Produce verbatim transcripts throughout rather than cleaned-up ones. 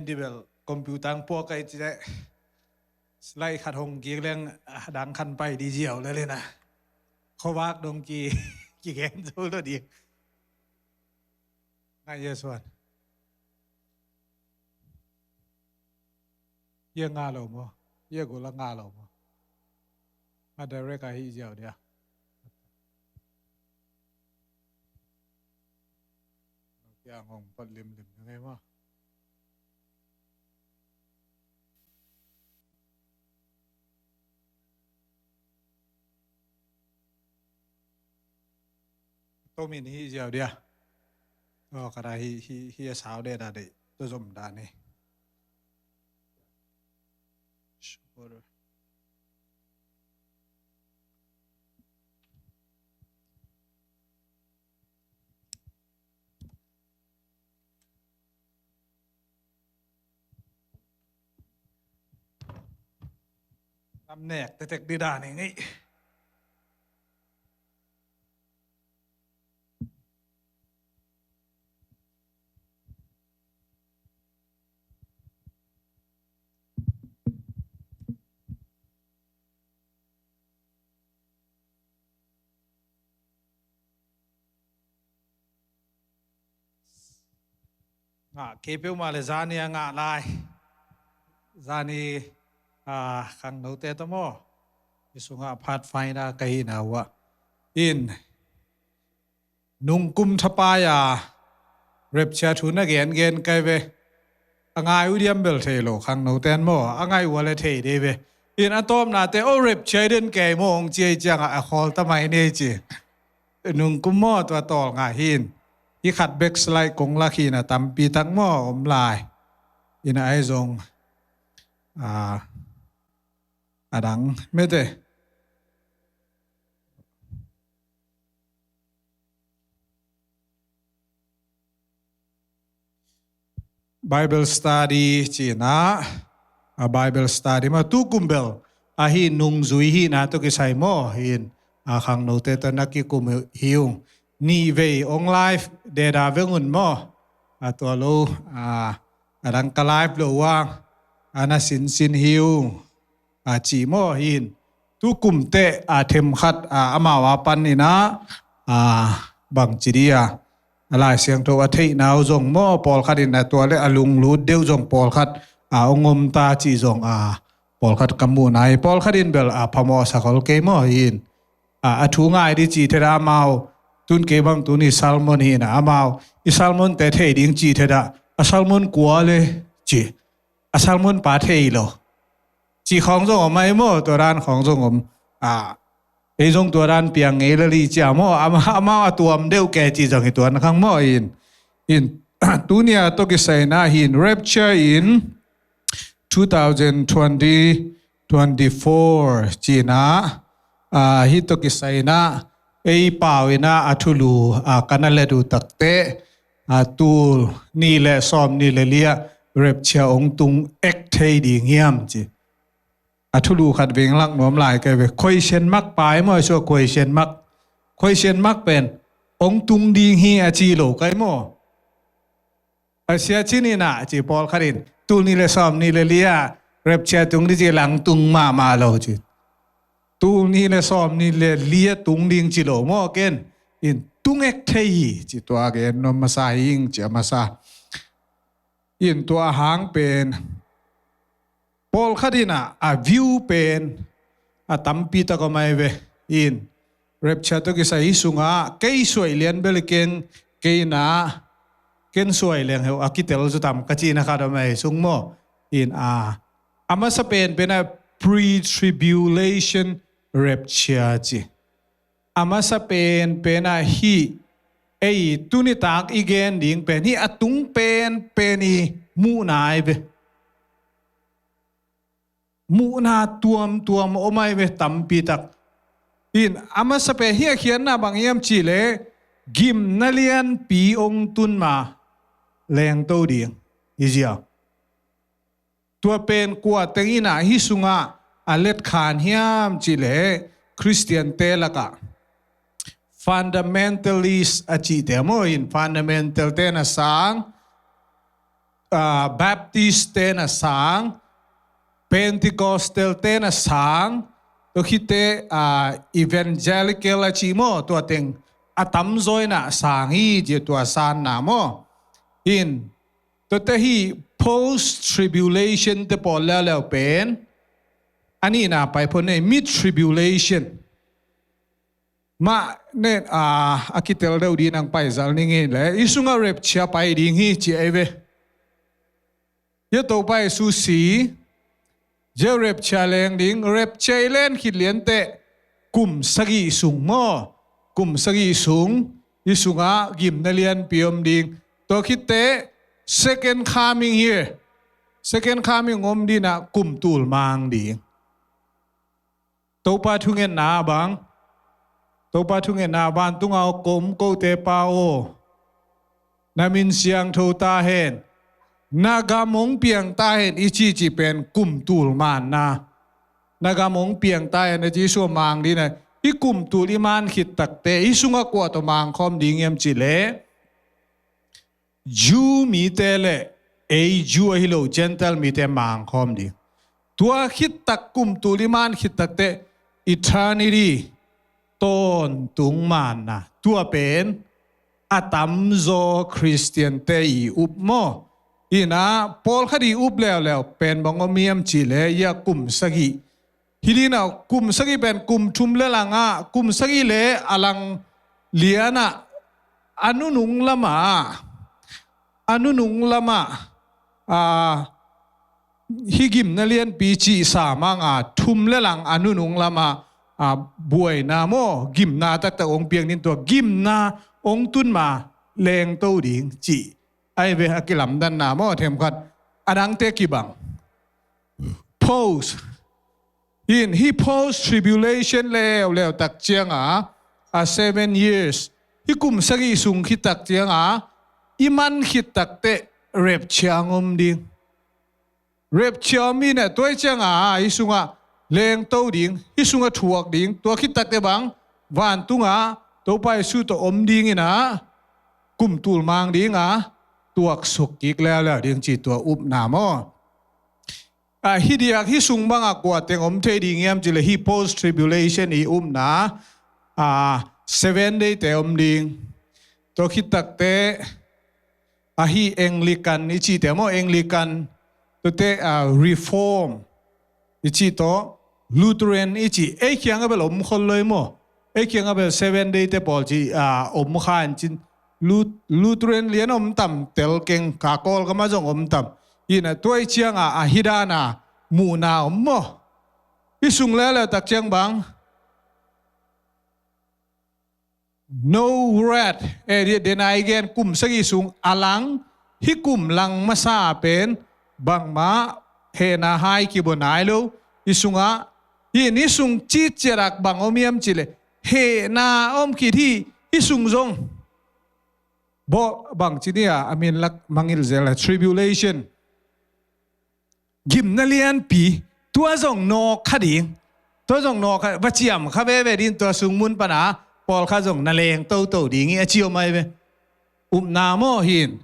Dibel computer ang puak kai ci leh, slide khat hong kik leng, a dang khan pai di ziau le lena. Khuavak dong ki, kigen zo lo di. Ngai yes one. Ia nga lo maw? Ia gula nga lo maw? A direct a hi ziau dia. Kia ngong pat limlim na ngai maw? Tomin hi ziau dia. Oh, kada hi, hi, hi a sau de da de. To zom da ni. Sure. Lam nek tetek di dani ngi. Ngah kei peuhmah le zani a ngah lai. Zani, ah, khangnote tawh maw? Hi sungah Pathfinder ka hihna uh ah. In nungkum thapai a rapture thu na gengen kai ve. A ngai uh diam bel thei lo khangnote in maw? A ngai uh a le thei dei ve. In a tawpnate o rapture den kei maw hong ciai ciangah a khawl tamai nei ci. Nungkum maw tua tawl ngah hin. Hi khat backslide kong lak hin a tampi tak maw om lai. Ina ai zong, a, a dang mete. Bible study cina, a Bible study ma tukum bel ahi nungzui hihna tawh kisai maw hin, a khangnote tawh na kikum hi ung. Nih vei ong live deda vengun maw? A tua lo, a, a dang ka live lo uang, a na sinsin hi ung. A ci maw hin. Tukum teh a themkhat a amau a pan ina, a, bang ci dia. A Lai Siangtho a theihna uh zong maw pawlkhat in a tua le a lunglut deuh zong pawlkhat a ong om ta ci zong a pawlkhat ka muhna hi. Pawlkhat in bel a phamawh sakol kei maw hin. A, a thu ngai di ci theda amau. Tun kei bang tun i sermon hina amau. I sermon te thei ding ci theda. A sermon kua le ci. A sermon pa thei lo. Ci khawng zong om ai maw, tua dan khawng zong om. A, ei zong tua dan piang ngei lali cia maw, ama, amau a tuam deuh kei ci zong hi tuan khang maw in. In, tunia tawh kisaina hin rapture in two thousand twenty, twenty-four cina, a, hi tawh kisaina, ei pau ina a thulu, a, kana let uh takte, a, tul nih le sawm nih le lia rapture ong tung ek thei ding hiam ci. A thulu khat veng lak nuam lai kai ve. Question mark pai maw, so question mark. Question mark pen ong tung ding hi a ci lo kai maw. A sia cin ina ci pawlkhat in. Tul nih le sawm nih le lia rapture tung di ci lang tung mahmah lo ci. Tul nih le sawm nih le lia tung ding ci lo maw ken. In tung ek thei hi ci tua gen nuam masa hi ing ci a masa. In tua hang pen pawlkhat ina a view pen a tampi tak om ai ve. In rapture tawh kisai hi sungah kei suai lian bel keng kei na ken suai leng heu a kitel zu tam ka cina khat om ai sung maw. In a, a masa pen pen a pre-tribulation rapture ci. A masa pen pen a hi ei tuni tak i gen ding pen hi a tung pen pen i muhna ai ve. Muhna tuamtuam om ai ve tampi tak. In a masa pen hi a khiatna bang hiam ci le gimna lianpi ong tun ma lengto ding hi ziau. Tua pen kua teng ina hi sungah a let khan hiam ci le Khristian te lakah fundamentalist a cihte maw in fundamental te na sang ah, Baptist te na sang, Pentecostal te na sang, tua khite, ah, Evangelical a ci maw, tua teng a tamzaw ina sang hi ci, tua sanna maw. In, tuate hi post tribulation te pawl leuleu pen, a nihna pai phot nei, mid tribulation. Mah nen, ah, a kitel deuh ding nang paizal ning hi le, i sungah rapture pai ding hi ci ei ve. Ia Topa Jesu si, ia rapture leng ding, rapture i len khit lian teh kum sagih sung maw, kum sagih sung, i sungah gimna lianpi om ding. Tua khit teh second coming hi, second coming om ding ah kum tul mang ding. Topa thungetna bang, Topa thungetna, vantung a om kote Pa aw, na min siangtho ta hen, na gam hong piang ta hen i cihcih pen kum tul manna. Na gam hong piang ta hen a Jesu a mang ding a, i kum tul i man khit tak teh i sungah kua tawh mang khawm ding hiam cih leh, Jew mite le ei Jew ahi lo Gentile mite mang khawm ding. Tua khit tak kum tul i man khit tak teh eternity, tawntung manna. Tua pen a tamzaw Khristian te i up maw. Ina pawlkhat i up leuleu pen bang om hiam cih leh, ia kum sagih hi ding a, kum sagih pen kum thum le lang ah, kum sagih le a lang lian ah, a nunung lam ah, a nunung lam ah, ah, hih gimna lianpi cih sa mang a, thum le lang a nunung lam ah, ah, buaina maw, gimna taktak hong piang ding, tua gimna hong tun ma lengto ding cih ahi ve, a kilamdanna maw, themkhat. A dangte kibang. Post. In, hih post tribulation leuleu tak ciang a, a seven years, hih kum sagih sung khit tak ciang a, i man khit tak teh rapture hong om ding. Rapture om in a, tua ciang a i sungah lengto ding, i sungah thuak ding, tua khit tak teh bang, vantung ah Topa Jesu tawh om ding ina, kum tul mang ding a, tuaksuk kik leuleu ding cih tua upna maw. Ah, hih diak, hih sung bang ah kua teng om thei ding hiam cih leh, hih post tribulation i upna, ah, seven day te om ding. Tua khit tak teh, ah, hih Anglican i cihte maw, Anglican, tuate, ah, Reform i cih tawh, Lutheran i cih, ei kiangah bel om khol lo hi maw. Ei kiangah bel seven day te pawl cih, ah, om kha in cin. Lu-, Lutheran lian om tam, tel keng, ka Kawlgam ah zong om tam. Ina tua ciang a, a hih dan a muhna om maw. I sung leuleu tak ciang bang, no wrath, eh, de, dena i gen kum sagih sung a lang, hih kum lang masa pen bangmah hehna hai kibaw nai lo. I sungah, hih ni sung citciat ah bang om hiam cih leh, hehna om khit hi, hih sung zong. Bawh bang ci ni a, a min lak mangngilh zel a, tribulation. Gimna lianpi, tua zong nawk kha ding. Tua zong nawk kha, va ciam kha veve ding, tua sung mun pan a pawlkhat zong na leng toto ding hi a ci om ahi ve. Upna maw hin.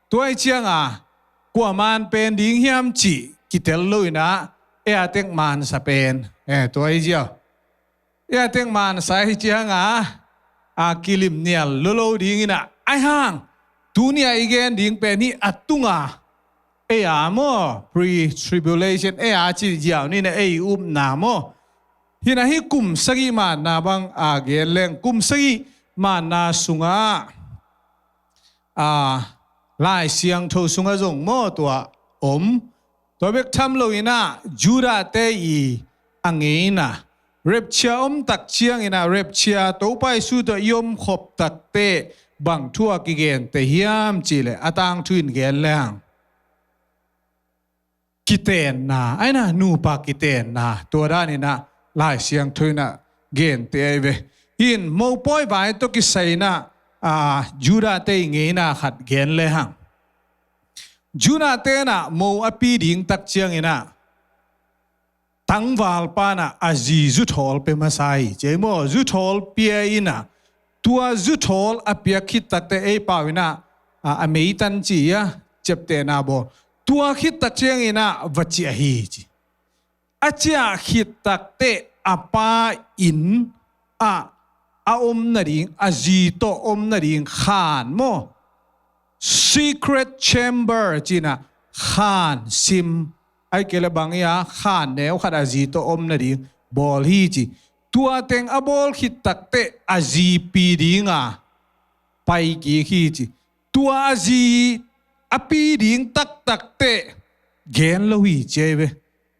Tua ciang a, kua man pen ding hiam cih kitel lo ina, ei a tek mansa pen. Eh, tua hi ziau. Ei a tek mansa hi ciang a, a kilim nial lolo ding ina, ahi hang, tuni a i gen ding pen hih a tung a, ei a maw, pre-tribulation, ei a ci ziau ni na, ei upna maw. Hi na, hih kum sagih manna bang a gen leng, kum sagih manna sungah, a, Lai Siangtho sungah zong maw tua om. Tua bek tham lo ina, Judah te i a ngeina, rapture om tak ciang ina, rapture Topa Jesu tawh i om khop tak teh bang thu a kigen teh hiam cih leh, a tangthu in gen leng, kitenna, ahi na, nupa kitenna, tua dan ina Lai Siangtho ina gen teh ahi ve. Hin mopawi vai tawh kisai ina, a, Judah te i ngeina khat gen lehang. Judah te ina mo a pi ding tak ciang ina, tangvalpa ina a zi zuthawl pia masa hi ci ei maw, zuthawl pia ina, tua zuthawl a piak khit tak teh ei pau ina, a, a meitan ci a, ciaptehna bawl. Tua khit tak ciangin ah va ciah hi ci. A ciah khit takteh a pa inn ah a om nading, a zi tawh om nading khan maw, secret chamber ci-in ah khan sim, ahih kei leh bang hi a, khan neu khat a zi tawh om nading bawl hi ci. Tua teng a bawl khit takteh a zi pi ding a pai kik hi ci. Tua a zi a pi ding taktak teh gen lo hi ci ahi ve.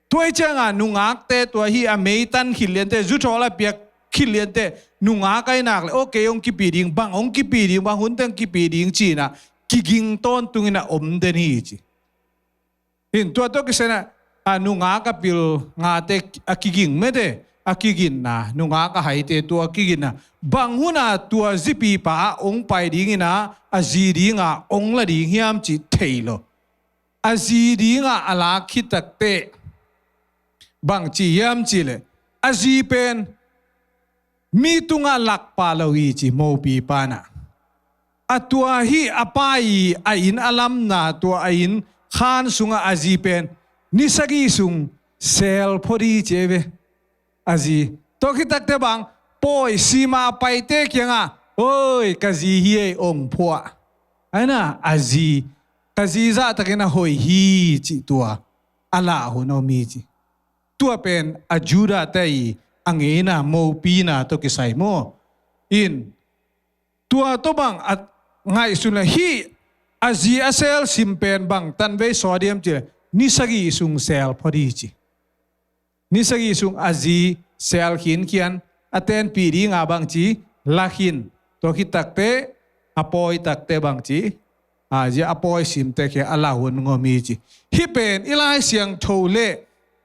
Tua hi ciangin nungakte tua hi a meitan khit lianteh, zuthawl a piak khit lianteh, nungak ahi nak leh, okay, hong kipi ding, bang hong kipi ding, bang hun teng kipi ding ci-in ah kiging tawntung in ah om den hi ci. Hin tua tawh kisai in ah, a nungak a pil ngate a kiging mete, a kiginna, nungak a haite tua kiginna. Bang hun a tua zipipa hong pai dingin ah, a zi ding a hong la ding hiam cih thei lo. A zi ding a a lak khit takteh bang ci hiam cih leh, a zi pen mi tungah lakpah lo hi ci, mopipa in ah. A tua hi a pa ii a inn a lamna, tua a inn khan sungah a zi pen ni sagih sung sel phot hi ci ahi ve. A zi. Tua khit takteh bang, pawi sima a paite kiangah, oi, ka zi hi ei, hong phuah. Ahi na, a zi, ka zi zahtakin a hoih hi cih tua a lah hun om hi ci. Tua pen a Judah-te ii a ngeina, mopina tawh kisai maw. In, tua tawh bang a ngaihsun leh hih a zi a sel sim pen bang tanvei sawt hiam cih leh, ni sagih sung sel phot hi ci. Ni sagih sung a zi sel khinkhian, a tenpih ding a bang ci, la khin. Tua khit takteh a pawi takteh bang ci, a zi a pawi simte kiang a lah hun om hi ci. Hih pen i Lai Siangtho leh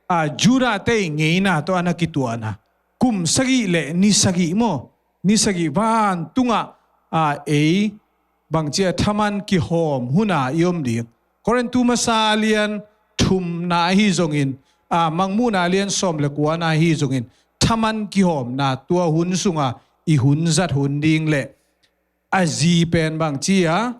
a Judah-te ii ngeina tawh a na kituahna, kum sagih leh ni sagih maw, ni sagih vantungah a ei bang ci a, thaman kihawm hun a i om ding. Korintu masa lian thumna ahi zongin, a, Mangmuhna lian sawm leh kuana ahi zongin, thaman kihawmna tua hun sunga i hun zat hun ding leh a zi pen bang ci a,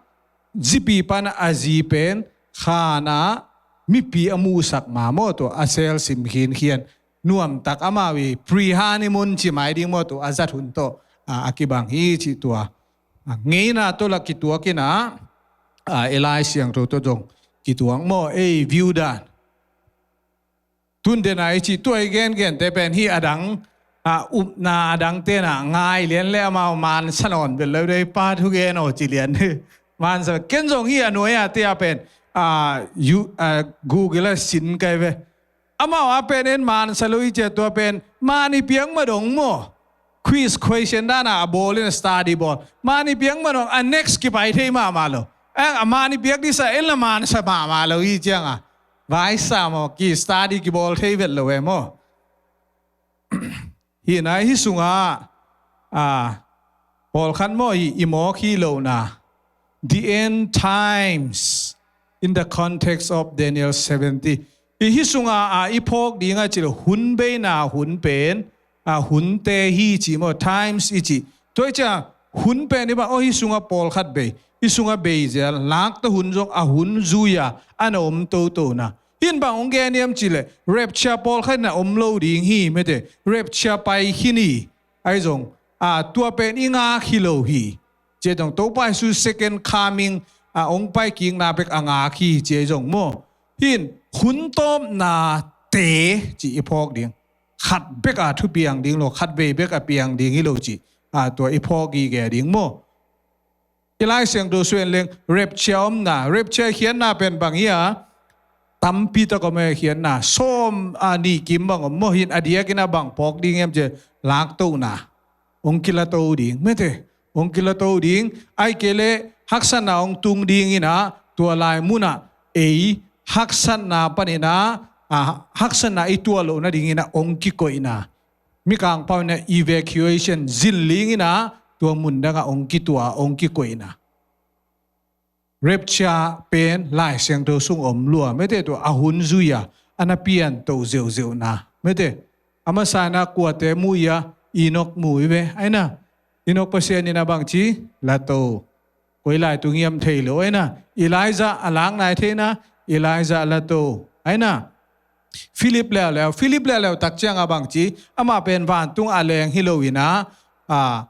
zipipa in a zi pen khan a mipi a muhsak ma maw, tua a sel sim khinkhian, nuamtak amau ii pre-honeymoon ci mai ding maw, tua a zat hun tawh a, a kibang hi cih tua. A, ngeina tawh lah kituak in ah, a, i Lai Siangtho tawh zong kituak maw, ei view dan. Tun den a i cih tua i gengente pen hih a dang, a, upna a dangte in ah ngai lian leh amau mansa nawn vet lo dei, pa thugen aw ci lian. Mansa, ken zong hih a nuai a te a pen, a, yu-, a, Google ah sin ka hi ve. Amau a pen en mansa lo hi ci a, tua pen mani piak ma dong maw. Quiz question dan a a bawl in, study bawl. Mani piak ma dong, a next kipai thei mahmah lo. A, a mani piak disa en la mansa mahmah lo hi ciang a, vaisa maw, ki study kibawl thei vet lo e maw. Hih nai hih sungah, a, pawlkhat maw, i, i mawk hi lohna, the end times in the context of Daniel seventy. I hih sungah, a, i phawk ding a cih leh hun beina hun pen, a, hunte hi cih maw, times i cih. Tua i cih a hun pen i bang, aw, hih sungah pawlkhat bei, hih sungah bei zel, lakta hun zong a hun zui a, a na om totona. Hih in bang hong gen hiam cih leh, rapture pawlkhat in a om lo ding hi, mete, rapture pai khin hi, ahi zong, a, tua pen i ngak hi lo hi. Ci zong Topa Jesu second coming, a, hong pai kikna bek a ngak hi, ci ahi zong maw. Hih in hun tawpna te cih i phawk ding. Khat bek a thu piang ding lo, khat vei bek a piang ding hi lo cih, a, tua i phawk gige ding maw. I Lai Siangtho sung en leng rapture omna, rapture khiatna pen bang hi a, tampi tak om e khiatna, sawm, a, nih kim bang om maw. Hih in a diakin a bang phawk ding hiam cih leh, laktohna. Hong kilato ding, mete. Hong kilato ding, ahih kei leh haksatna hong tung ding in ah, tua lai mun ah ei haksatna panin ah, a, haksatna i tuah loh nadingin ah hong kikoihna. Mikang pau in ah evacuation, zinling in ah tua mundang ah hong kituah, hong kikoihna. Rapture pen Lai Siangtho sung om lua, mete, tua a hun zui a, a na piantoh zeuhzeuhna, mete. A masa in ah kuate mu hi a, Enoch mu hi ve, ahi na. Enoch Pasian in ah bang ci, lato. Koi lai tung hiam thei lo, aina. Elijah a lak nai thei na, Elijah la to, aina. Philip leuleu, Philip leuleu tak ciang a bang ci, amah pen vantung a leng hi lo ina, a,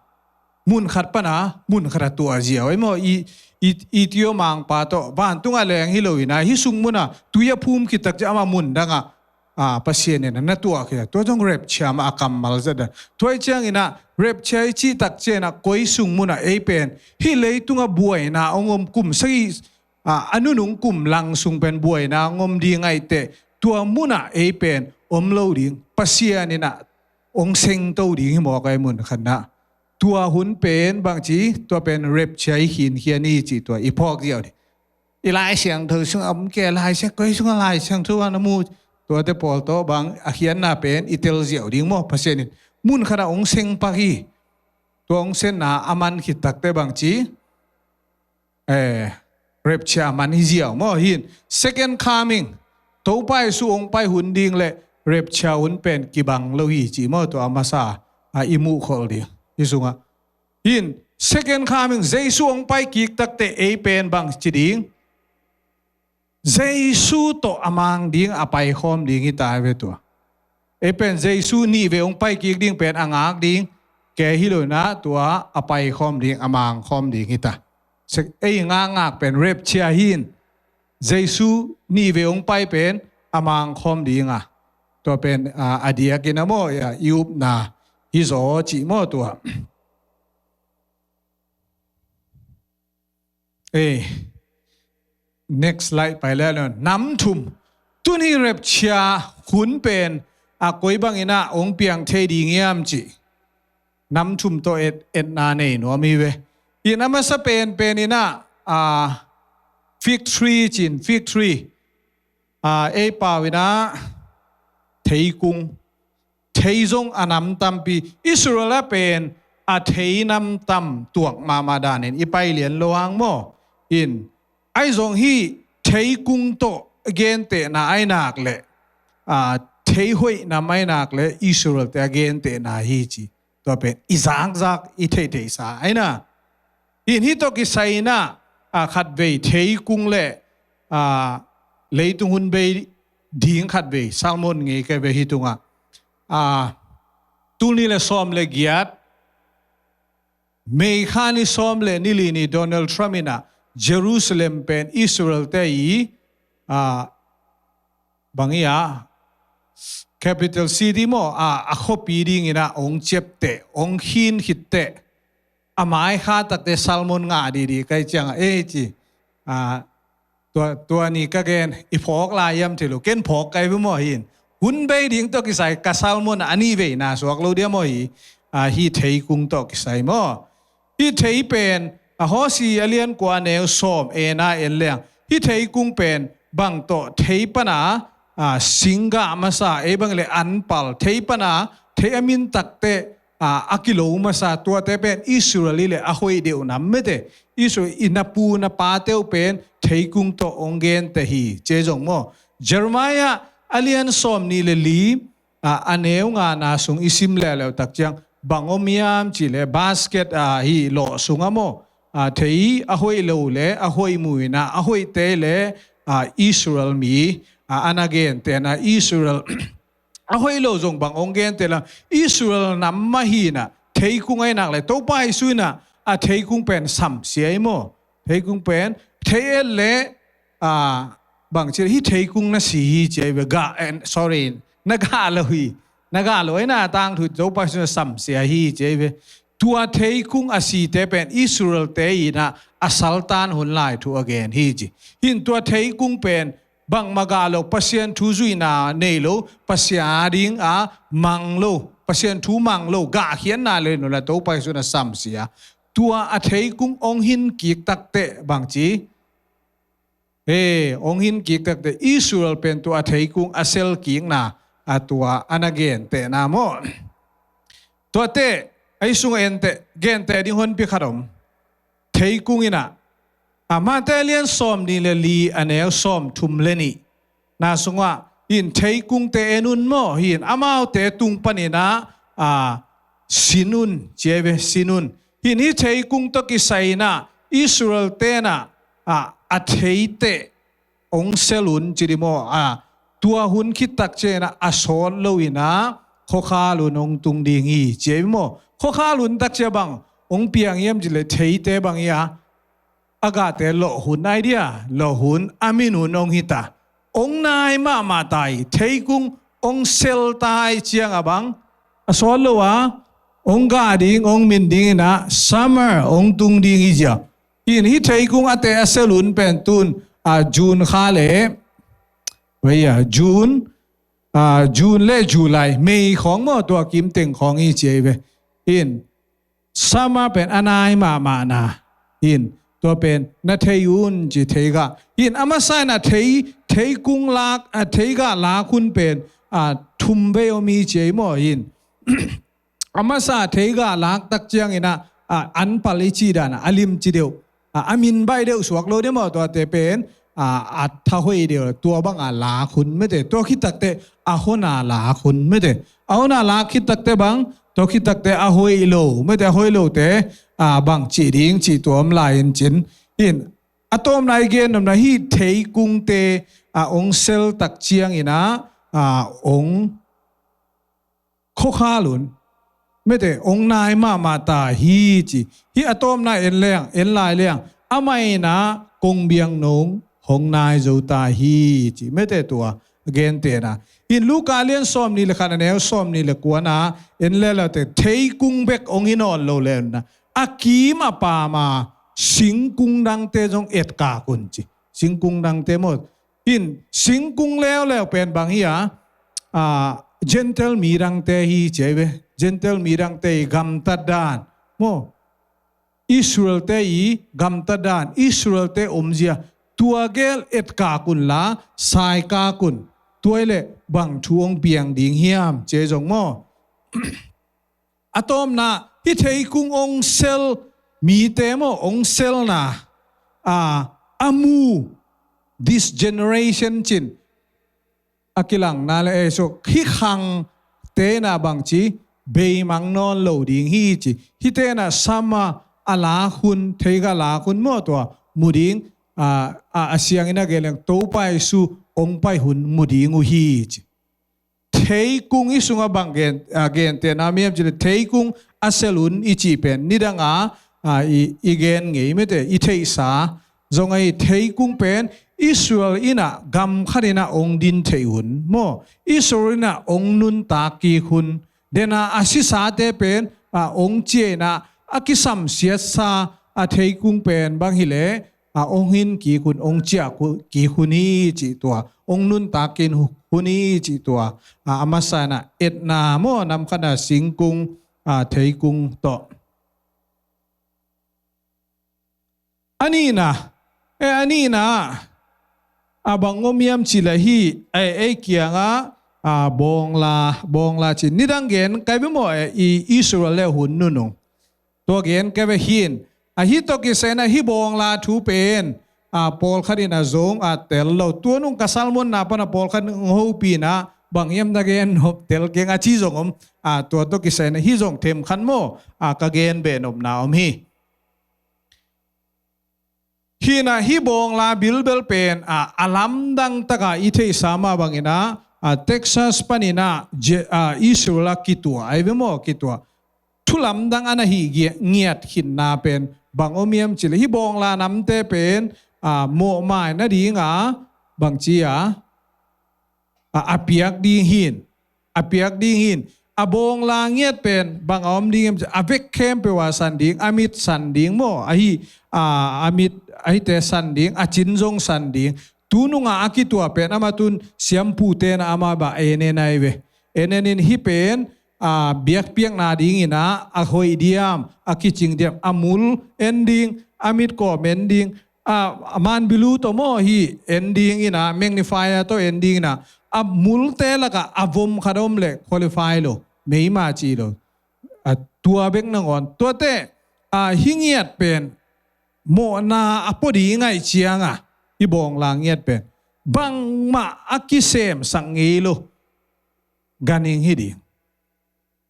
mun khat pana mun khat a tuah ziau, ei maw, i, i, i tio mangpa tawh vantung a leng hi lo ina, hih sung muna tui a phum khit tak ciang amah mun dangah, a, Pasian in a na tuah khia. Tua zong rapture mah a kammal zat a. Tua hi ciang ina rapture i cih tak ciang a koi sung muna ei pen hih leitunga buaina hong om kum sagih, a, a nunung kum lang sung pen buaina hong om ding ahi teh, tua muna ei pen om lo ding, Pasian ina hong seng to ding hi mawk a, ei mun khatna. Tua hun pen bang ci, tua pen rapture i khin khian hi ci, tua i phawk ziau ding. I Lai Siangtho sung a om kei, Lai Siang, koi sung a Lai Siangtho a na mu, tuate pawl tawh bang a khianna pen i tel ziau ding maw, Pasian in mun khat a hong seng pak hi. Tua hong senna a man khit takte bang ci, eh, rapture a man hi ziau maw, hin second coming, Topa Jesu hong pai hun ding le rapture hun pen kibang lo hi ci maw, tua a masa a i muh khol ding. Hi sungah hin second coming, Jesu hong pai kik takte ei pen bang ci ding, Jesu tawh a mang ding, a paikhawm ding hi ta ve tua. Ei pen Jesu nih vei hong pai kik ding pen a ngak ding, kei hi lo na tua a paikhawm ding, a mangkhawm ding hi ta. Sek ei ngakngak pen rapture hin, Jesu nih vei hong pai pen a mangkhawm ding a. Tua pen, a, a diakin a maw, a, i upna hi zaw ci maw tua. Eh, next slide pai le lo. Nam thum. Tuni rapture hun pen a koi bang ina hong piang thei ding hiam ci. Nam thum tawh et, etna nei nuam hi ve. Ina masa pen pen ina, a, fig tree cin, fig tree. A, ei pau ina theikung. Thei zong a nam tampi, Israel a pen a thei nam tam tuak mahmah danin i pai lian lo hang maw. In, ai zong hi theikung tawh gentehna ai nak le, a, thei hoih nam ai nak le Israel te a gentehna hi ci. Tua pen i zakzak i theihtheihsa aina. In hih tawh kisai ina, a, khatvei theikung le, a, leitung hun bei ding khatvei sermon ngei ka ve hi tungah. A, tul nih le sawm le giat, May kha ni sawm le ni li ni Donald Trump ina Jerusalem pen Israel te i, a, bang i a, capital city maw, a, a khuapi ding ina hong ciapteh, hong khin khitteh, a mai kha takte sermon ngah didi kai ciang a, ei ci, a, tua, tua ni ka gen, i phawk lai hiam thei lo, ken phawk kai ve maw hin. Hun bei ding tawh kisai ka sermon a nih veina suak lo dia maw hi, a, hi theikung tawh kisai maw. Hi thei pen, a, Hosea a lian kua a neu sawm ena en leng. Hi theikung pen bang tawh thei pana, a, singgah masa, ei bang le anpal, thei pana, thei a min takte, a, a kilo masa, tuate pen Israel i le a hoih deuh nam mete. Israel i na pu na pa teu pen theikung tawh hong genteh hi, ci zong maw. Jeremiah a lian sawm nih le li, a, a neu ngana sung i sim leuleu tak ciang, bang om hiam ci le basket, a, hi lawh sung a maw, a, thei a hoih lo le a hoih mu ina a hoihte le, a, Israel mi, a, ana gentehna Israel a hoih lo zong bang hong genteh la, Israel nam mah hi ina theikung ai nak le Topa Jesu ina a theikung pen samsia i maw. Theikung pen thei et le, a, bang ci hi theikung na si hi ci ai ve, gah, eh, sorry, na gah lo hi. Na gah lo aina tangthu Topa Jesu ina samsia hi ci ai ve. Tua theikung a site pen Israel te ina a saltan hun lai thu a gen hi ci. Hin tua theikung pen bangmah gah lo, Pasian thu zuihna nei lo, Pasian a ding a mang lo, Pasian thu mang lo, gah khiatna le nula Topa Jesu ina samsia. Tua a theikung hong hin kik takte bang ci. He, hong hin kik takte Israel pen tua a theikung a sel kikna a tua ana gentehna maw. Tuate, ei sung ente, genteh ding honpi khat om. Theikung ina, a, Mate a lian sawm nih le li a neu sawm thum le nih na sungah, hin theikungte en un maw, hin amaute tung pan ina, a, sin un, ci ai ve, sin un. Hin hi theikung tawh kisai ina, Israel tenah a, a theite ong sel un ci di maw, a, tua hun khittak cianginah a sawt lo inah khuakhal un ong tung ding hi ci ei maw. Khuakhal un tak cia bang ong piang hiam ci le theite bang hi a, a gahte lawh hun ai dia, lawh hun a min hun ong hita. Ong nai mahmah ta hi, theikung ong sel ta hi ciang a bang a sawt lo a, ong gah ding, ong min ding inah summer ong tung ding hi cia. Hin hi theikung a te a sel hun pen tun a June kha le, wei a June, a June le July, May khawng maw, tua kim teng khawng hi ci ei ve. Hin summer pen a nai mahmahna. Hin tua pen na thei un ci thei gah. Hin a masa inah thei, theikung lak, a, thei gah lak hun pen a thum vei om hi ci ei maw. Hin a masa thei gah lak tak cianginah a, an pal i ci danah a lim ci deuh, a, a min baih deuh suak lo deuh maw, tuate pen a, a tha hoih deuh, tua bang a lak hun mete, tua khittakte a hona lak hun mete, a hona lak khittakte bang, tua khittakte a hoih lo mete, a hoih lote a, bang ci ding ci tua om lai in cin. Hin a tawmna i gen nopna hi theikungte a, ong sel tak cianginah a, ong khuakhal un mete, ong nai mahmah ta hi ci. Hi a tawmna en leng, en lai leng, amah inah kong biang nong hong nai zo ta hi ci mete, tua gentehna. Hin Luka lian sawmnih le khat a neu sawmnih le kuana en le lote theikung bek ong hi nawn lo le unna, a kim a pama singkung dangte zong etkak un ci. Singkung dangte maw. Hin singkung leuleu pen bang hi a, a, Gentile mi dangte hi ci ei ve. Gentile mi dangte i gamtat dan maw, Israelte i gamtat dan, Israelte omzia, tua gel etkak unla saikak un. Tua i le bang thu ong piang ding hiam ci ei zong maw. A tawmna hi theikung ong sel mite maw, ong selna a, a mu, this generation cin a kilangna le ei suk hi khang tenah bang ci, beimang nawn lo ding hi ci. Hi tenah summer a lak hun, thei gah lak hun maw, tua mu ding a, a, a siangin a gen leng Topa Jesu ong pai hun mu ding uh hi ci. Theikung i sungah bang gen, a, gentehna om hiam ci le theikung a sel un i cih pen nidanga a, i, i gen ngei mete, i theihsa zong ahi. Theikung pen Israel inah gam khat inah ong din theih hun maw, Israel inah ong nuntak kik hun, dena a sisate pen a, ong ciah inah a kisamsiatsa a theikung pen bang hi le a, ong hin kik hun, ong ciah kik hun hi cih tua, ong nuntak kik hun hi cih tua a, a masa inah etna maw, nam khat a singkung a, theikung tawh. A nihna, e, a nihna a bang om hiam ci le hi, e, ei kiangah a, bawngla, bawngla ci, nidang gen kai ve maw, e, i Israel le hun nunung. Tua gen kai ve hin. A, hi tawh kisai inah hi bawngla thu pen a, pawlkhat inah zong a, tel lo. Tua nung ka sermon na pan a pawlkhat in hong hopih inah bang hiam na gen nop, tel keng a ci zong om. A, tua tawh kisai inah hi zong themkhat maw a, ka gen beh nopna om hi. Hi inah hi bawngla bilbel pen a, a lamdang takah i theihsa mah bang inah a, Texas pan inah Je-, a, Israel ah kituah ai ve maw, kituah. Thu lamdang a na hih ngiat khinna pen bang om hiam ci le hi bawngla namte pen a, mawhmai nadinga bang ci a, a, a piak ding hin, a piak ding hin. A bawngla ngiat pen bang a om ding hiam ci, a vek khempeuh a san ding, a mit san ding maw, ahi, a, a mit, ahite san ding, a cin zong san ding. Tu nunga a kituah pen amah tun siampu tenah amah bah en en ai ve. En en in hi pen a, biakpiakna ding inah a hoih diam, a kicing diam, a mul en ding, a mit kawm en ding, a, a manbilu tawh maw hi en ding inah, magnifier tawh en ding inah, a multe lakah a vom khat om le qualify lo, meima ci lo. A, tua bek nangawn. Tuate a, hi ngiat pen mawhna a pua ding ahih cianga hi bawngla ngiat pen bangmah a kisemsak ngei lo ganhing hi ding.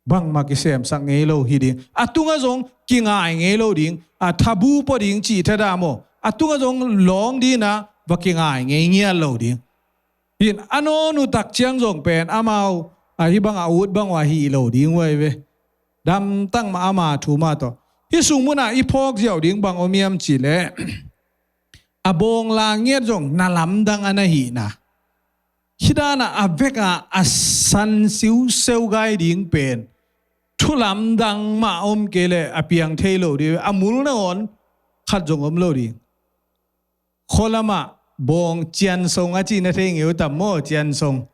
bangmah kisemsak ngei lo hi ding. A tungah zong kingai ngei lo ding. A thabu pua ding cih thada maw, a tungah zong lawng dingin ah va kingai ngei ngiat lo ding. Hin a nawn uh tak ciang zong pen amau a hih bangah a ut bang uh a hih lo ding uh ahi ve. Damtak mah ama thu mah tawh. Hih sung munah i phawk ziau ding bang om hiam cih leh a bawngla ngiat zong na lamdang a na hihna. Hih danah a vekah a san siuseu gai ding pen thu lamdang mah om kei leh a piang thei lo ding, a mul nangawn khat zong om lo ding. Khualamah bawng ciansong a cih na thei ngei uh tam maw, ciansong.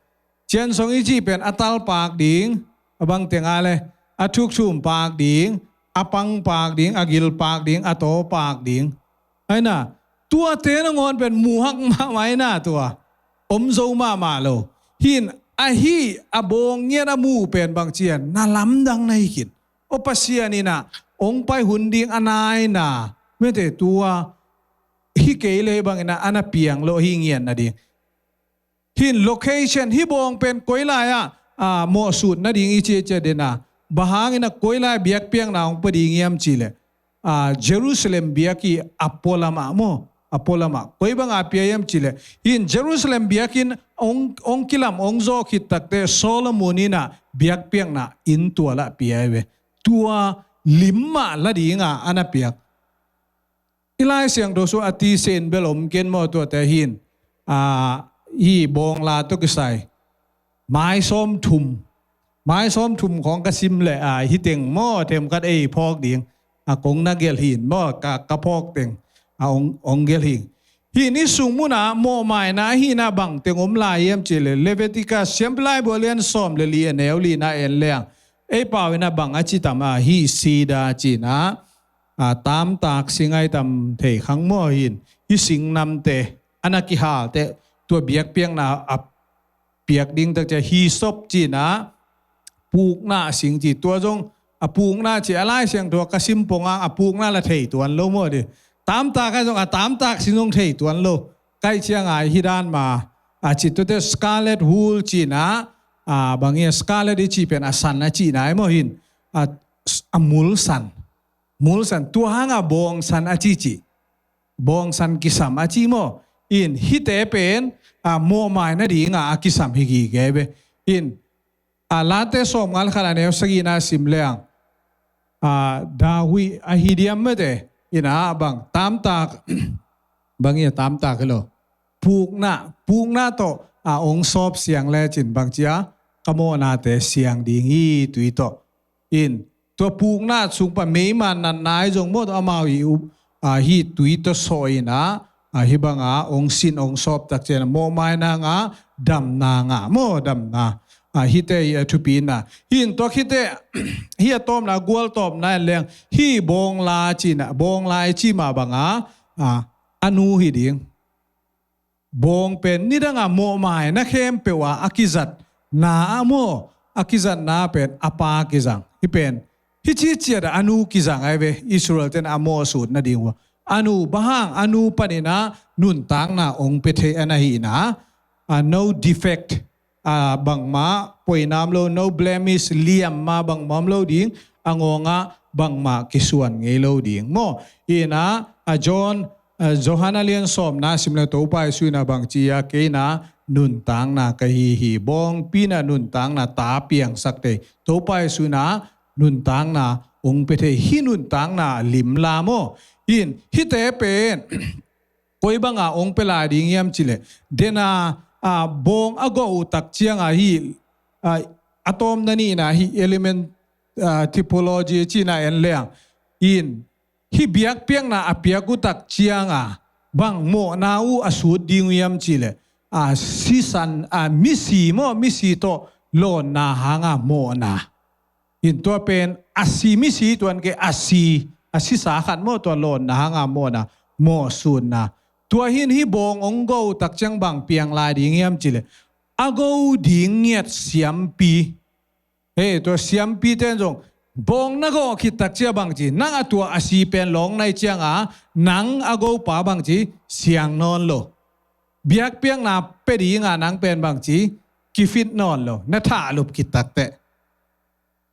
Ciansong i cih pen a tal pak ding, a bang teng a le, a thukthum pak ding, a pang pak ding, a gil pak ding, a taw pak ding. Aina, tuate nangawn pen muhak mahmah aina tua. Om zo mahmah lo. Hin, ahi, a bawng ngiat a mu pen bang cian, na lamdang na hi khin. O Pasian in ah, ong pai hun ding a naina. Mete tua, hi kei le bangin ah, a na piang lo hi ngian na ding. Hin location, hih bawng pen koi lai-ah, a, mawhsut nading i ciacia den a. Bang hangin ah koi lai biakpiakna hong pia ding hiam cih leh, a, Jerusalem biakinn a pualamah maw, a pualamah. Koi banga pia hiam cih leh, hin Jerusalem biakinn hong, hong kilam, hong zawh khit takteh Solomon in ah biakpiakna inn tua lah pia hi ve. Tua lim mah la dinga a na piak. I Lai Siangtho sung a tisen bel om ken maw tuate hin. A, hih bawngla tawh kisai. Mai sawmthum. Mai sawmthum khawng ka sim leh, a, hih teng maw themkhat ei phawk ding. A kong na gelh hin maw, ka, ka phawk teng. A ong, ong gelh hin. Hih ni sung munah mawhmaina hihna bang teng om lai hiam cih leh Leviticus, Siampi Laibu a lian sawm le li a neu lina en leng. Ei pau in ah bang a ci tam a hih sida cihna. A, tamtak sing ai tam thei khang maw hin. Hih singnamte, a na kihalte, tua biakpiakna a piak ding tak cia hisop cihna, pukna sing ci tua zong, a pukna ci a Lai Siangtho ka sim pongang a pukna la thei tuan lo maw di. Tamtak a zong a tamtak sing zong thei tuan lo. Kai cianga hi dan ma, a ci tuate scarlet wool cihna, a, bang hi a scarlet i ci pen a san a cihna ai maw hin. A, a mul san. Mul san, tua hanga bawng san a ci ci. Bawng san kisam a ci maw. In, hihte pen, a, mawhmai nadinga a kisam hi gige ve. In, a, Late sawmnga le khat a neu sagihna sim leng. A, David a hi diam mete. In, a, bang, tamtak, bang hi a tamtak hi lo. Pukna, pukna tawh, a, ong sawp siang lecin bang cia, ka mawhnate siang ding hi tui tawh. In, tua pukna sung pan meima natna i zong maw tawh amau i up, a, hih tui tawh sawh in a, a, hih banga ong sin ong sawp tak cian a mawhmaina ngah, damna ngah maw, damna. A, hihte hi a thupi na. Hin tua hihte, hih a tawpna, gual tawpna en leng, hih bawngla cihna, bawngla i cih mah banga, a, a nu hi ding. Bawng pen nidanga mawhmaina khempeuh a, a kizatna ah maw, a kizatna pen a pa kizang. Hih pen, hih ci ciat a a nu kizang ai ve, Israel ten a mawhsut nading uh a. A nu, bang hang, a nu panin a nuntakna ong pia thei a na hihna. A, no defect, a, bangmah poinam lo, no blemish, liamma bangmah om lo ding, a ngawngah bangmah kisuan ngei lo ding. Maw, ina, a John, a, Johan a lian sawmna sim le Topa Jesu ina bang ci a kei ina nuntakna ka hi hi, bawngpi ina nuntakna ta piangsak thei. Topa Jesu ina nuntakna ong pia thei, hih nuntakna limla maw. In, hihte pen, koi banga ong pia lai ding hiam cih leh. Dena, a, bawng a gawh uh tak cianga hih, a, a tawmna nihna hih element, a, typology cihna en leng. In, hih biakpiakna a piak uh tak cianga, bang mawhna uh a sut ding uh hiam cih leh. A, sisan, a, misi maw, misi tawh lawnna hanga mawhna. In tua pen a si misi tuan kei a si, a sisa khat maw tua lawnna hanga mawhna, mawhsutna. Tua hin hih bawng ong gawh uh tak ciang bang piang lai ding hiam cih leh. A gawh ding ngiat siampi. He, tua siampite in zong, bawng na gawh khit tak cia bang ci, nang a tua a si pen lawng nai cianga, nang a gawhpa bang ci, siang nawn lo. Biakpiakna pia dinga nang pen bang ci, kifit nawn lo, na thahlup khit takteh.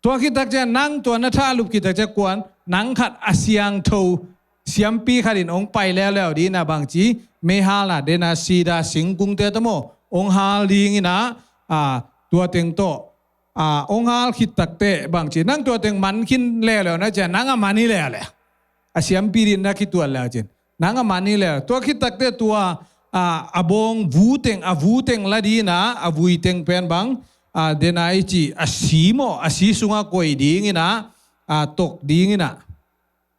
Tua khit tak ciang nang tua na thahlup khit tak ciang kuan nang khat a siangtho siampi khat in hong pai leuleu ding ina bangci, meihal na dena sida singkungte tawh maw hong hal ding ina, a, tua teng tawh, a, hong hal khit takte bangci nang tua teng man khin leuleu na ciang nang a man hi leuleu. A siampi ding na kituan leu cin nang a man hi leuleu. Tua khit takte tua, a, a bawng vuteng, a vuteng la ding ina, a vuiteng pen bang, a, dena i ci a si maw, a si sungah koih ding ina, a, tok ding ina,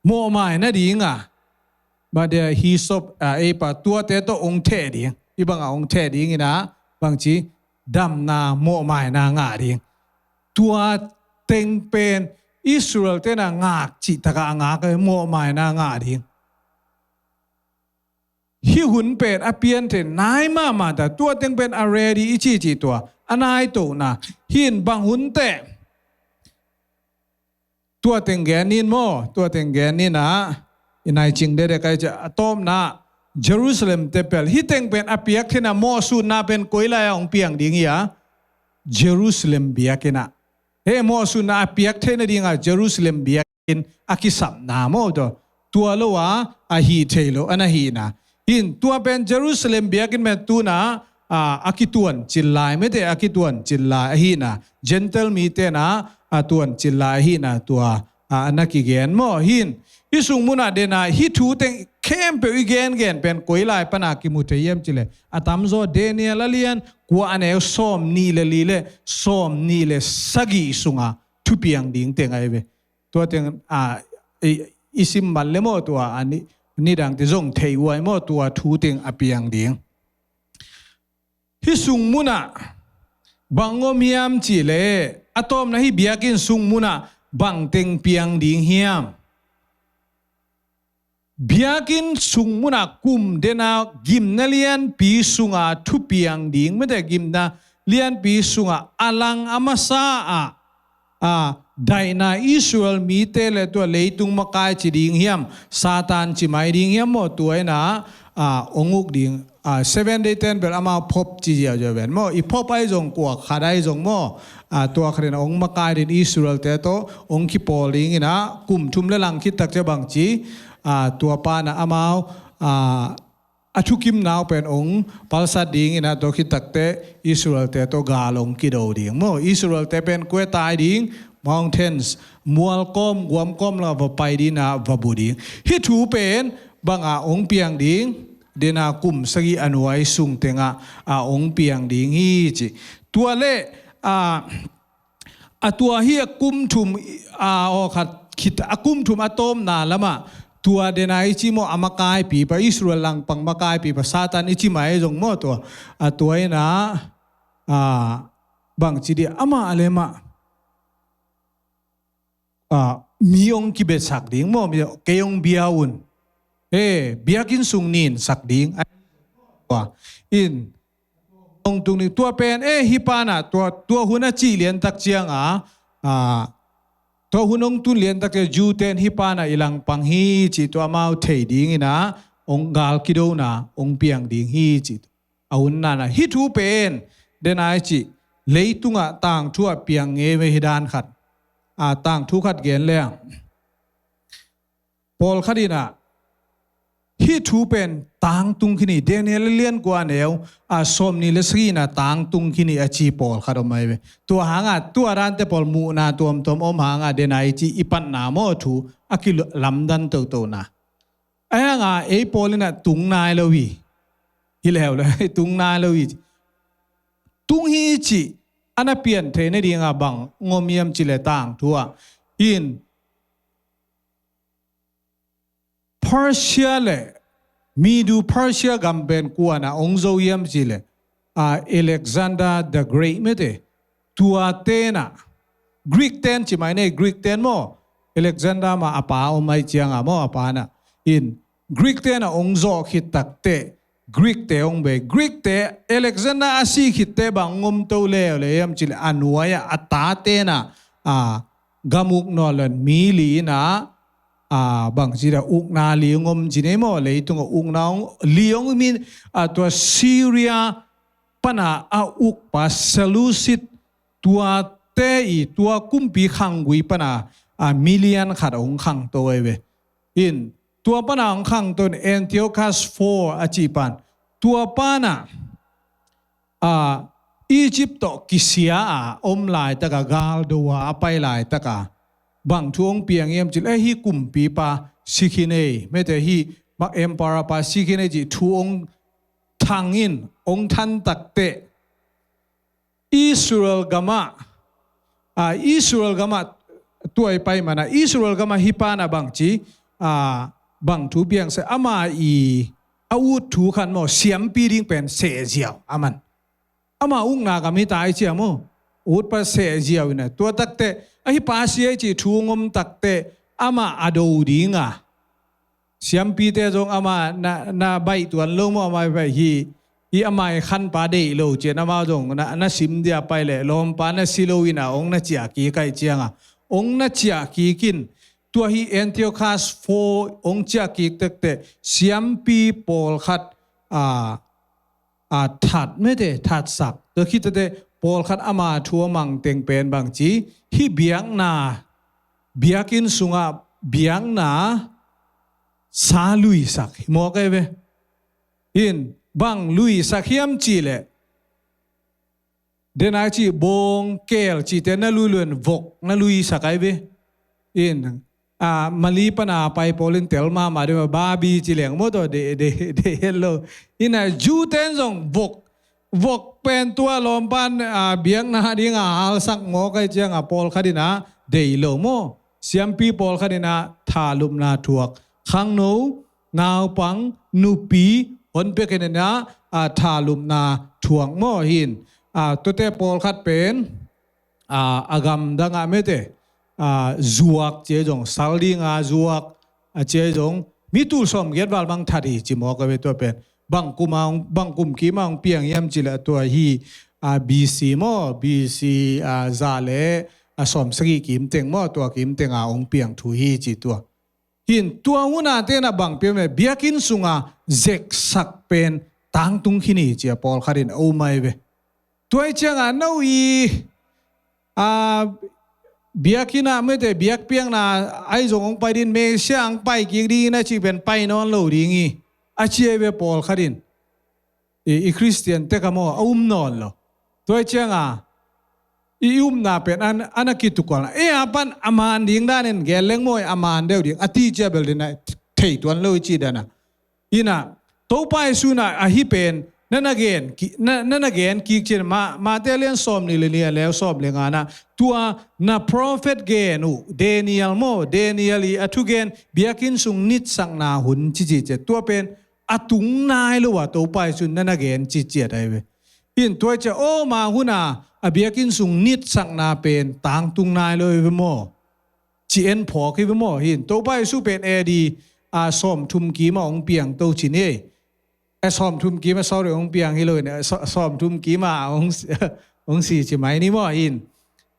mawhmai na ding a, ba dia hisop, a, ei pa tuate tawh hong theh ding, i bangah hong theh ding ina, bangci, damna mawhmaina ngah ding. Tua teng pen Israel tena ngak cih takah a ngak a mawhmaina ngah ding. Hih hun pen a pian thei nai mahmah ta, tua teng pen a ready i cihcih tua a naitona hi in bang hun teh tua teng gen in maw, tua teng gen in ah, i nai cing dede kai ciah a tawpna Jerusalem te pel hih teng pen a piak thei na mawhsutna pen koi lai ah hong piang ding hi a, Jerusalem biakinn ah. He mawhsutna a piak theihna dingah Jerusalem biakinn a kisapna maw tawh tua lo a, a hih thei lo a na hihna. Hin tua pen Jerusalem biakinn pen tuna, a, a kituan cil lai mete a kituan cil lai a hihna. Gentile mite na a tuan cil lai a hihna tua, a, a na kigen maw hin. Hih sung munah dena hih thu teng khempeuh i gengen pen koi lai pana kimu thei hiam cileh a tamzaw Daniel a lian kua a neu sawm nih le li le sawm nih le sagih sunga thupiang ding teng ahi ve. Tua teng, a, i, i sim man le maw tua a ni, nidangte zong thei uai maw tua thu teng a piang ding. Hih sung munah bang om hiam cihleh a tawpna hih biakinn sung munah bang teng piang ding hiam? Biakinn sung munah kum dena gimna lianpi sunga thupiang ding mete gimna lianpi sunga a lang a masa ah, a, daihna Israel mite le tua leitung makai ci ding hiam, Satan ci mai ding hiam maw tua ina, a, ong uk ding. A, Seven Day ten bel amau phop ci ziauziau ven maw i phop ahi zong kua khat ahi zong maw, a, tua khatin a ong makai din Israel te tawh ong kipawl ding ina kum thum le lang khit tak cia bang ci, a, tua pana amau, a, a thukimnau pen ong palsat ding ina tua khit takte Israel te tawh gal ong kido ding maw Israel te pen kuetai ding mountains mual kawm guam kawm la va pai ding ina va bu ding. Hih thu pen banga ong piang ding dena kum sagih a nuai sung tengah a ong piang ding hi ci. Tua le, a, a tua hi a kum thum, a, aw khat khit a kum thum a tawpna lamah tua dena i ci maw a makaipi pa Israel langpang makaipi pa Satan i ci mai zong maw tua, a, tua ina, a, bang ci dih amah le mah a, mi ong kibetsak ding maw mi kei ong bia un. E, biakinn sung nin sak ding. In ong tung ding tua pen e hih pana tua, tua hun a cih liantak cianga, a, tua hun ong tun liantak cia Jew ten hih pana i langpang hi cih tua amau thei ding ina ong gal kidona ong piang ding hi cih. A hun nana hih thu pen dena i cih leitungah tangthu ah piang ngei ve hi dan khat. A, tangthu khat gen leng pawlkhat ina hih thu pen tangtung khin hi Daniel lian kua neu, a, sawm nih le sagihna tangtung khin hi a ci pawlkhat om ahi ve. Tua hanga tua dante pawl muhna tuamtuam om hanga dena i cih i patna maw thu a kilamdan totona. Ahi hanga ei pawl ina tung nai lo hi. Hi leu le tung nai lo hi. Tung hi cih a na pian theina dinga bang ngom hiam cileh tangthu ah hin Persia le Medo Persia gam pen kuana ong zo hiam cileh, a, Alexander the Great mete tua tena Greek ten ci mai nei Greek ten maw Alexander ma a pa om ai cianga maw a pa na in Greek tena ong zawh khit takte Greek te ong bei Greek te Alexander a si khitte bang ngom to leu le hiam cileh a nuai a a ta tena, a, gamuk naw len mi li ina, a, bang ci da ukna li ngom ci nei maw leitung a ukna ong li ong min, a, tua Syria pana a ukpa Seleucid tua te i tua kumpi khanggui pana a million khat hong khangto ahi ve. In tua pana hong khangto in Antiochus four a cih pan tua pana a Egypt tawh kisia a om laitaka galdo a a pai laitaka bang thu hong piang hiam cih leh hih kumpipa sikhin ei mete hih emperor pa sikhin ei cih thu hong thang in hong than takteh Israel gamah a Israel gamah tuai pai mana Israel gamah hih pana bangci a bang thu piang se ama i a ut thu khan maw siampi ding pen sehziau aman ama ukna gam hi ta i cia maw ut pa sehziau ina tua takteh ahi pa sia i cih thu ngom takteh ama a do dinga siampite zong ama na, na baih tuan lo maw ama baih hi i ama i khanpa deih lo cian ama zong na, na sim dia pai leh lawmpa na si lo ina ong na ciah kik aih cianga ong na ciah kik in tua hi Antiochus four ong ciah kik takteh siampi pawlkhat a a that mete thatsak tua khitete pawlkhat ama thu a mangteng pen bangci hih biakna biakinn sungah biakna sa luisak hi mawk ahi ve. In bang luisak hiam cih leh denai cih bawng keel cihte na lui luen vok na luisak ahi ve. In a mali pana pai pawl in tel mahmah deuh a babi ci leng maw tawh de de de het lo. Ina Jew ten zong vok vok pen tua lawmpan a biakna dinga halsak maw kai cianga pawlkhat ina dei lo maw siampi pawlkhat ina thalupna thuak khangno naupang nupi honpek ina a thalupna thuak maw hin a tuate pawlkhat pen a, a gamdang ah mete a, zuak cia zong sal dinga zuak a cia zong mi tul sawm giat val bang that hi ci mawk a ve tua pen bang kum a bang kum kim a hong piang hiam ci leh tua hi a, B C maw B C a, za le a sawm sagih kim teng maw tua kim teng a hong piang thu hi ci tua. Hin tua huna tena bang piam e biakinn sunga zeksak pen tangtung khin hi cia pawlkhat in a um ahi ve. Tuai cianga no i a biakinn ah mete biakpiakna ai zong hong pai din Mesia hong pai kik ding in a cih pen pai nawn lo ding hi a ci ahi ve pawlkhat in. I, i Christian tek a maw a um nawn lo. Tuai cianga i umna pen an, an a kitukualna e a pan a man ding danin gel leng maw a man deuh ding a ti cia bel dina thei tuan lo i ci dana. Ina Topa Jesu na ahi pen na na gen ki, na, na na gen kik cin ma, Mate lian sawm ni le ni a leu sawm le ngana tua na prophet gen uh Daniel maw Daniel i a thugen biakinn sung nitsakna hun cici ce tua pen a tung nai lo a Topa Jesu na na gen ciciat ahi ve. In tuai cia aw ma huna a biakinn sung nitsakna pen tangtung nai lo i ve maw ci en phawk hi ve maw hin Topa Jesu pen A D a sawm thum kim a hong piang to cin hi. A sawm thum kim a sorry hong piang hi lo in a sawm thum kim a hong si ci mai ni maw hin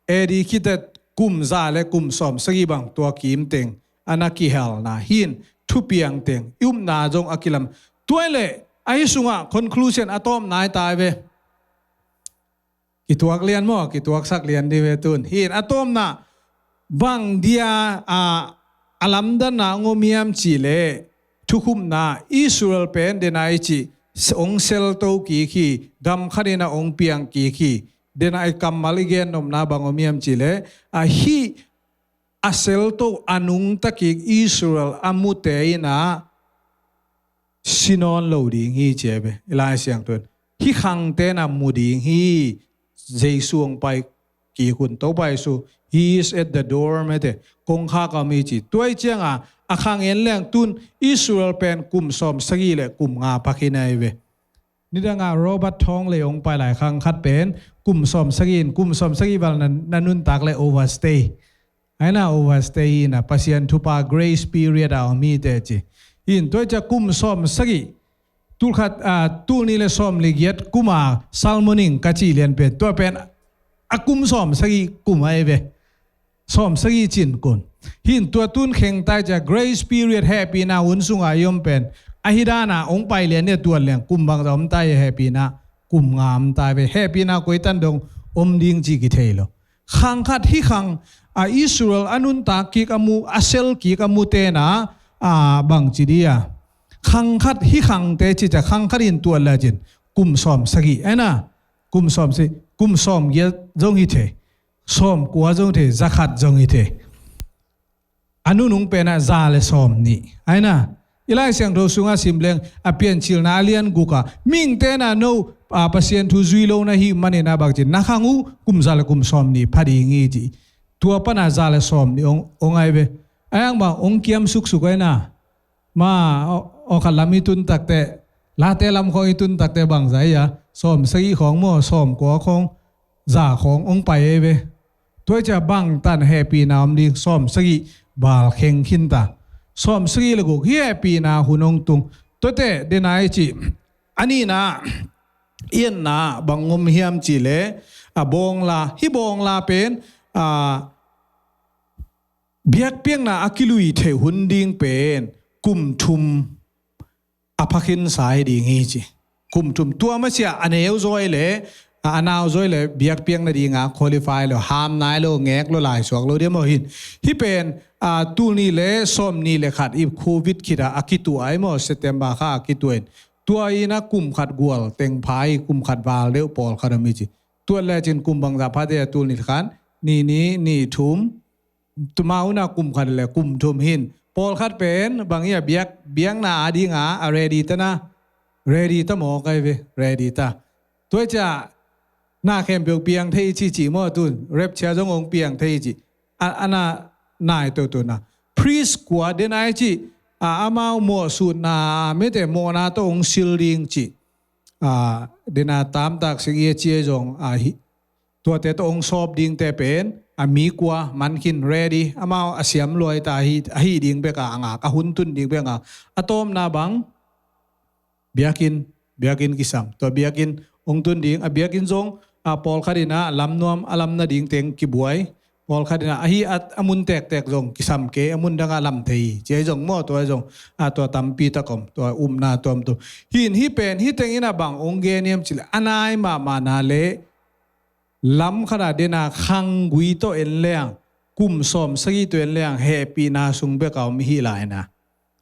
A D khita kum za le kum sawm sagih bang tua kim teng a na kihelna hin thupiang teng i upna zong a kilam tuai le ahi sungah conclusion a tawm nai tai ve. Kituak lian maw kituaksak lian di ve tun hin a tawmna bang dia a, a lamdanna ong om hiam cih leh thukhupna Israel pen dena i cih ong selto kik hi gam khatin a ong piang kik hi dena i kammal i gen nopna bang om hiam cih leh a hih a selto a nungta kik Israel a mute in a si nawn lo ding hi cia ve i Lai Siangtho in hih khangte na mu ding hi. Jesu hong pai kik hun Topa Jesu he is at the door mete kongkhak a om hi ci tuai cianga a khang en leng tun Israel pen kum sawm sagih le kum nga pakhin ahi ve. Nidanga Robert Thong le hong pai lai khang khat pen kum sawm sagih in kum sawm sagih val na, na nuntak le overstay aina overstay hi na Pasian thupha grace period a om hi te ci. Hin tuai cia kum sawm sagih tulkhat a tulni le sawm le giat kuma salmoning ka ci lian pen tua pen a kum sawm sagih kum ahi ve. Sawm sagih cin kun hin tua tun khengtai cia grace period hehpihna hun sunga i om pen ahi dana ong pai lian nia tuan liang kum bangza om tai hehpihna kum nga om tai ve hehpihna koi tan dong om ding ci kithei lo. Khang khat hih khang, a, Israel a nuntak kik a mu, a sel kik a mu tena, a, bangci dia. Khang khat hih khangte cica khang khat in tuat lecin kum sawm sagih, aina, kum sawm sagih, kum sawm giat zong hi thei, sawm kua zong hi thei, za khat zong hi thei. A nunung penah za le sawm nih, aina. I Lai Siangtho sungah sim leng, a Piancilna a lian gukah, mihingte na no, a, Pasian thu zui lo na hih manin a bangci, na khang uh kum za le kum sawm nih pha ding hi ci. Tua pana za le sawm nih ong, ong ai ve. Ai ang bang ong kiam suksuk aina. Ma, o, o khat lam i tun takte, late lam khong i tun takte bang za ia, sawm sagih khong maw, sawm kua khong, za khong ong pai ei ve. Tua cia bangtan hehpihna om ding, sawm sagih bal kheng khinta. Sawm sagih le guk hehpihna hun ong tung. Tuate dena i ci, a nihna, i etna bang om hiam ci le, a bawngla, hih bawngla pen, a, biakpiakna a kilui theih hun ding pen kum thum a phakhinsa hi ding hi ci. Kum thum, tua masiah a neu zawi le, a, a nau zawi le biakpiak nadinga qualify lo, ham nai lo, ngek lo, laisuak lo dia maw hin. Hih pen, a, tul nih le sawm nih le khat i covid khita a kituah ai maw, September kha a kituah in. Tua ina kum khat gual teng pha i, kum khat val deuh pawlkhat om hi ci. Tuat lecin kum bangzah phate a tul nih le khat, nih nih, nih thum, tuma una kum khat le kum thum hin. Pawlkhat pen bang ia biak, biakna a dinga a ready ta na, ready ta maw kai ve, ready ta. Tua cia na khempeuh piang thei ci ci maw tun, rapture zong ong piang thei ci. A, ana nai to tuna. Priest kua dena i ci, a, amau mawhsutna, mete mawhna to ong sil ding ci. A, dena tamtak sik ia ci ei zong, a, hi, tuate tawh ong sawp dingte pen, a mi kua man khin ready, amau a siam luai ta hi, a hi ding bek a ngak, a hun tun ding bek a ngak. A tawpna bang, biakinn, biakinn kisam. Tua biakinn ong tun ding, a biakinn zong, a pawlkhat ina lam nuam, a lam nading teng kibuai. Pawlkhat ina a hi a, a mun tektek zong kisam kei, a mun danga lam thei. Ci ei zong maw, tua ei zong, a tua tampi tak om, tua upna tuamtuam. Hin hih pen, hih teng ina bang ong gen hiam ci le, a nai mahmahna le, lam khat a dena khanggui tawh en leng, kum sawm sagih tawh en leng, hehpihna sung bek a om hi lai na.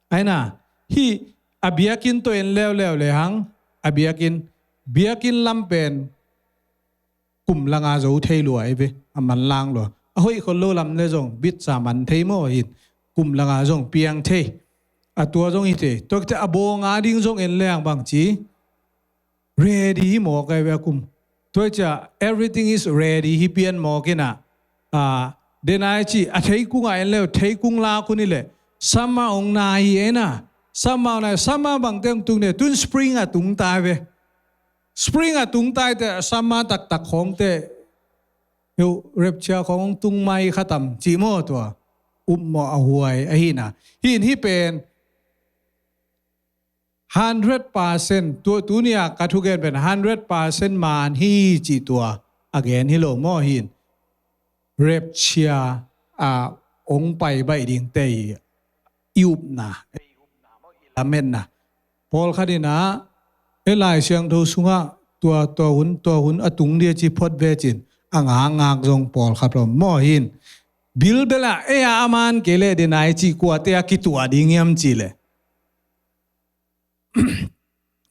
Aina, hih a biakinn tawh en leuleu le hang, a biakinn, biakinn lam pen kum langa zo thei lua ei ve, a manlang lua. A hoih khol lo lam le zong, bitsa man thei maw hin, kum langa zong piang thei. A tua zong hi thei. Tua kite a bawng a ding zong en leng bangci, ready hi mawk ai ve a kum. Tua cia, everything is ready hi pian mawk ina. A, dena i ci, a theikung a en leu, theikung lak hun i le. Summer ong nai hi ena. Summer ong nai, summer bangte ong tung ne, tun spring a tung tai ve. Spring a tung tai te, summer taktak khong te. Eu, rapture khong tung mai khatam, ci maw tua. Up maw a huai, a hina. Hin hi pen, hundred percent, tu, tunia ka thugen pen hundred percent man hi ci tua a gen hi lo maw hin. Rapture a ong pai baih ding te i upna, i lametna. Pawlkhat ina, e Lai Siangtho sungah tua, tua hun, tua hun a tung dia ci phot ve cin, a ngakngak zong pawlkhat om maw hin. Bilbela, e a aman kei le dena i ci kuate a kituah ding hiam ci le.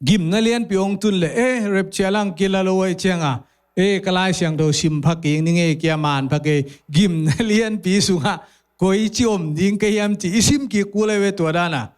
Gimna lianpi ong tun le, e, rapture lang kila lo ai cianga, e, ka Lai Siangtho sim pha kik ning e, kia man pha kei, gimna lianpi sunga, koi ci om ding ka hiam ci, i sim kik kul ai ve tua dana.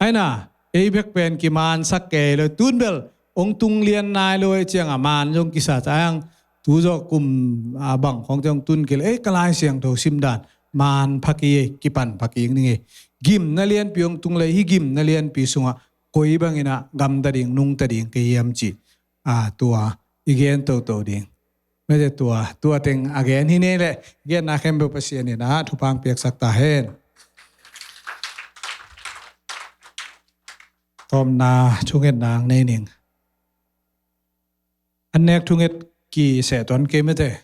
Aina, ei bek pen kimansak kei lo, tun bel, ong tung lian nai lo ai cianga, man zong kisa cayang, tu zawh kum, a, bang khong ciang tun kei le, e, ka Lai Siangtho sim dan, man pha kei, kipan pha kik ning e, gimna lianpi ong tung le, hi gimna lianpi sunga, koi bangina gamta ding, nungta ding ka hiam ci. A, tua, i gen toto ding. Mete tua, tua teng a gen hi nei le, genna khempeuh Pasian ina, thupha piaksak ta hen. Tawmna, thungetna nei ning. An nek thunget kiseh tuan kei mete.